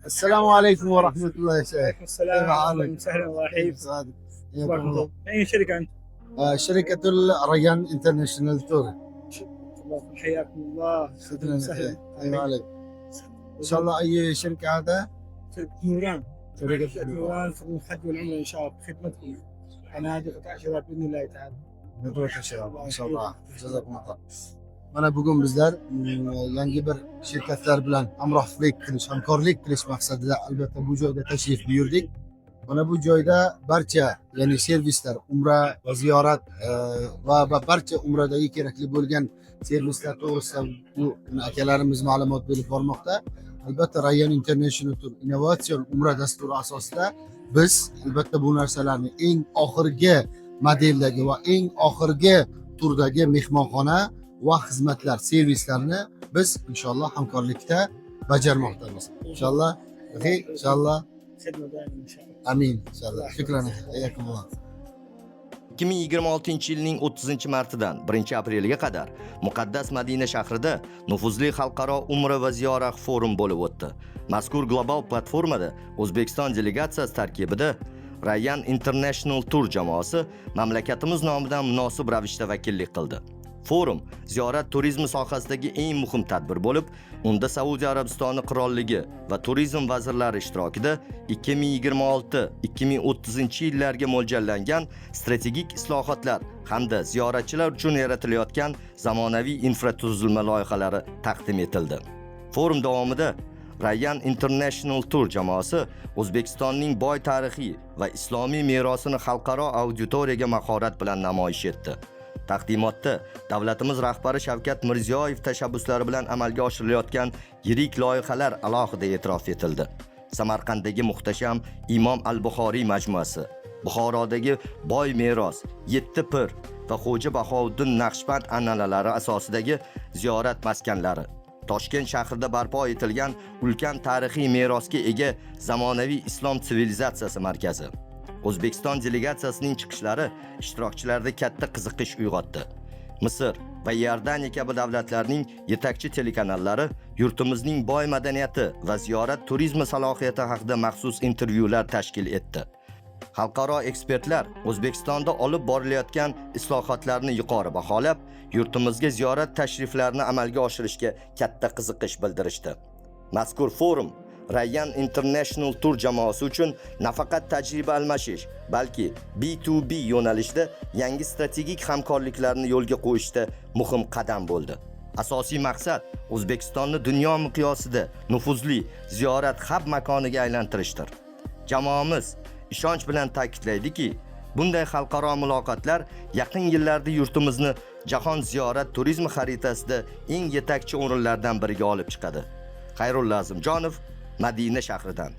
السلام عليكم ورحمة الله يا شيخ. عليكم السلام. كيف حالك؟ أهلاً وسهلا، الله يحييك. سعادة. بارك الله. اي شركه انت؟ شركة الريان International Tour. الله، حياكم الله. شكرا. وسهلا. ايوه عليك ان شاء الله. اي شركة هذا؟ شركه نوران. شركة شركه نوران في الحج والعمره ان شاء الله، بخدمتكم فنادق وتاشيرات باذن الله تعالى. مبروك ان شاء الله، ان شاء الله، جزاكم الله. Mana bugun bizlar yangi bir shirkatlar bilan hamrohlik qilish, hamkorlik qilish maqsadida albatta bu joyga tashrif buyurdik. Mana bu joyda barcha, ya'ni servislar, umra va ziyorat va barcha umradagi kerakli bo'lgan servislar to'g'risida bu akalarimiz ma'lumot berib bormoqda. Albatta, Rayan International Tour innovatsion umra dasturi asosida biz albatta bu narsalarni eng oxirgi modeldagi va eng oxirgi turdagi mehmonxona va xizmatlar, servislarni biz inshaalloh hamkorlikda bajarmoqdamiz inshaalloh. Inshaalloh. خدمه دائما ان شاء الله. Amin, inshaalloh. Shukran, hayyakumulloh. 2026 yilning 30 martidan 1 apreliga qadar muqaddas Madina shahrida nufuzli xalqaro umra va ziyorat forum bo'lib o'tdi. Mazkur global platformada O'zbekiston delegatsiyasi tarkibida Rayan International Tour jamoasi mamlakatimiz nomidan munosib ravishda vakillik qildi. Forum ziyorat turizmi sohasidagi eng muhim tadbir bo'lib, unda Saudiya Arabistoni qirolligi va turizm vazirlari ishtirokida 2026-2030 yillarga mo'ljallangan strategik islohotlar hamda ziyoratchilar uchun yaratilayotgan zamonaviy infratuzilma loyihalari taqdim etildi. Forum davomida Rayan International Tour jamoasi O'zbekistonning boy tarixiy va islomiy merosini xalqaro auditoriyaga mahorat bilan namoyish etdi. Taqdimotda davlatimiz rahbari Shavkat Mirziyoyev tashabbuslari bilan amalga oshirilayotgan yirik loyihalar alohida e'tirof etildi. Samarqanddagi muhtasham Imom al-Buxoriy majmuasi, Buxorodagi boy meros, yetti pir va Xo'ja Bahouddin Naqshband an'analari asosidagi ziyorat maskanlari, Toshkent shahrida barpo etilgan ulkan tarixiy merosga ega zamonaviy islom sivilizatsiyasi markazi. O'zbekiston delegatsiyasining chiqishlari ishtirokchilarda katta qiziqish uyg'otdi. Misr va Iordaniya kabi davlatlarning yetakchi telekanallari yurtimizning boy madaniyati va ziyorat turizmi salohiyati haqida maxsus intervyular tashkil etdi. Xalqaro ekspertlar O'zbekistonda olib borilayotgan islohotlarni yuqori baholab, yurtimizga ziyorat tashriflarini amalga oshirishga katta qiziqish bildirishdi. Mazkur forum Rayan International Tour jamoasi uchun nafaqat tajriba almashish, balki B2B yo'nalishida yangi strategik hamkorliklarni yo'lga qo'yishda muhim qadam bo'ldi. Asosiy maqsad O'zbekistonni dunyo miqyosida nufuzli ziyorat hab makoniga aylantirishdir. Jamoamiz ishonch bilan ta'kidlaydiki, bunday xalqaro muloqotlar yaqin yillarda yurtimizni jahon ziyorat turizmi xaritasida eng yetakchi o'rinlardan biriga olib chiqadi. Xayrulla Azimjonov, Madina shahridan.